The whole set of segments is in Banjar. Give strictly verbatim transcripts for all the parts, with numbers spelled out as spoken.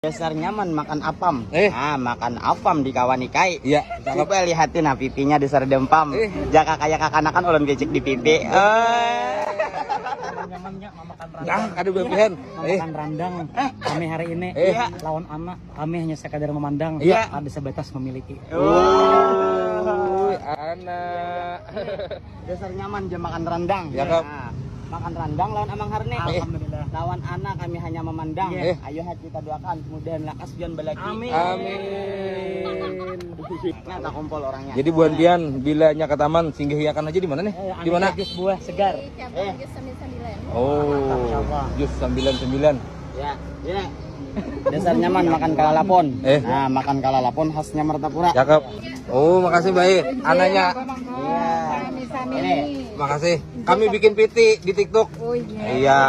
Dasar nyaman makan apam. Eh. Ah, makan apam di kawan ikai. Iya, cakep. Coba lihatin nah pipinya dasar dempam. Eh. Jaka kaya kakanakan ulun becek di pipi. Eh. Nah, kada berlebihan. Eh. Makan randang. Kami hari ini. Eh. Lawan anak. Kami hanya sekadar memandang. Iya. Ada sebatas memiliki. Uy, anak. Dasar nyaman ja makan randang. Cakep. Nah, makan randang lawan Amang Harni. Alhamdulillah. Lawan anak kami hanya memandang. Eh. Ayo hati kita doakan mudahan lakas pian balaki. Amin. Amin. Nah, takumpul orangnya. Jadi buhan pian bila nya kataman singgahiakan aja di mana nih? Di mana? Jus buah segar. Eh. Jus sambil sambilan. Oh. Masya Allah. Jus sambilan sambilan. Ya, ya. Dasar nyaman makan kalalapon. Eh. Nah, makan kalalapon khasnya Martapura. Cakep. Oh, makasih baik. Anaknya. Iya. Ini. Makasih. Kami bikin piti di TikTok. Oh iya. Iya.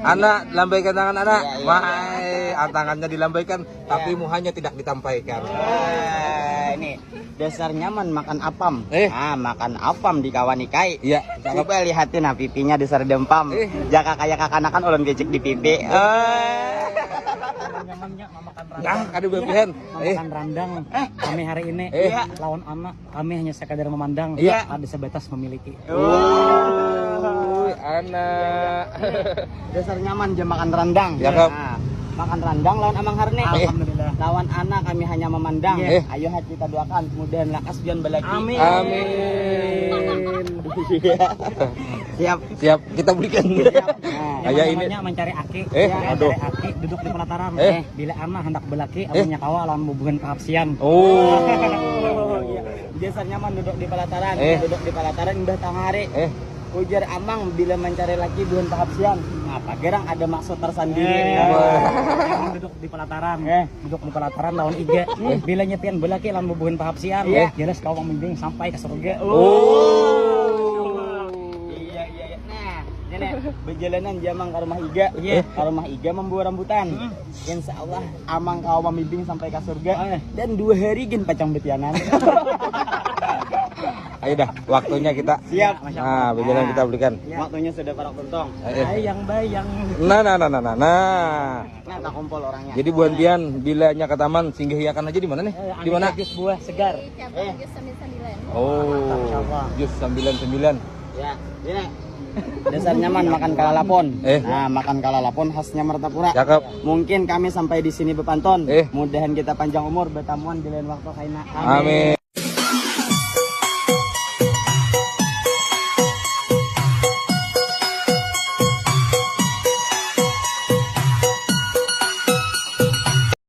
Anak lambaikan tangan anak. Iya, iya. Wahai, tangannya dilambaikan, tapi muhanya tidak ditampaikan. Wah, ini dasar nyaman makan apam. Eh. Ah, makan apam di kawan ikai. Iya, cakep. Coba lihatin nah pipinya dasar dempam. Eh. Jaka kaya kakanakan ulun becek di pipi. Eh. Nah, kada berlebihan. Eh. Makan randang. Kami hari ini. Eh. Lawan anak. Kami hanya sekadar memandang. Iya. Ada sebatas memiliki. Uy, anak. Dasar nyaman ja makan randang. Cakep. Nah, makan randang lawan Amang Harni. Alhamdulillah. Lawan anak kami hanya memandang. Eh. Ayo hati kita doakan mudahan lakas pian balaki. Amin. Amin. Siap. Siap, kita belikan. Siap. Nah, kayak ini. Namanya mencari aki. Eh, aduh. Mencari aki duduk di pelataran. Eh. Bila anak hendak balaki, amunnya kawa lawan bubuhan kahapsian. Oh. Iya. Biasanya mah duduk di pelataran, eh, duduk di pelataran imbah tangah hari. Eh. Ujar Amang bila mencari laki buhan kahapsian. Apa gerang ada maksud tersendiri. Eh. Wah. Amang duduk di pelataran. Eh. Duduk di pelataran lawan iga. Eh. Bila nyepian belaki lawan bubuhan kahapsian. Iya. Jelas kau memimpin sampai ke surga. Oh. Iya, iya, iya. Nah, ini berjalanan jamang ke rumah iga. Iya. Ke rumah iga membawa rambutan. Hmm. Insya Allah Amang kawa mamimpin sampai ke surga. Ah. Dan dua hari gin pacang betianan. Ayo dah, waktunya kita. Siap. Nah, berjalan kita belikan. Ya. Waktunya sudah parak tuntong. Ayo. Bayang-bayang. Nah, nah, nah, nah, nah, nah. Nah, takumpul orangnya. Jadi buhan pian bila nya kataman singgahiakan aja di mana nih? Eh, di mana? Jus buah segar. Eh. Jus sambil sambilan. Oh, mantap, insya Allah. Jus sambilan sambilan. Ya, ini. Dasar nyaman makan kalalapon. Eh. Nah, makan kalalapon khasnya Martapura. Cakep. Mungkin kami sampai di sini bepanton. Eh. Mudahan kita panjang umur, bertamuan di lain waktu kaina. Amin. Amin.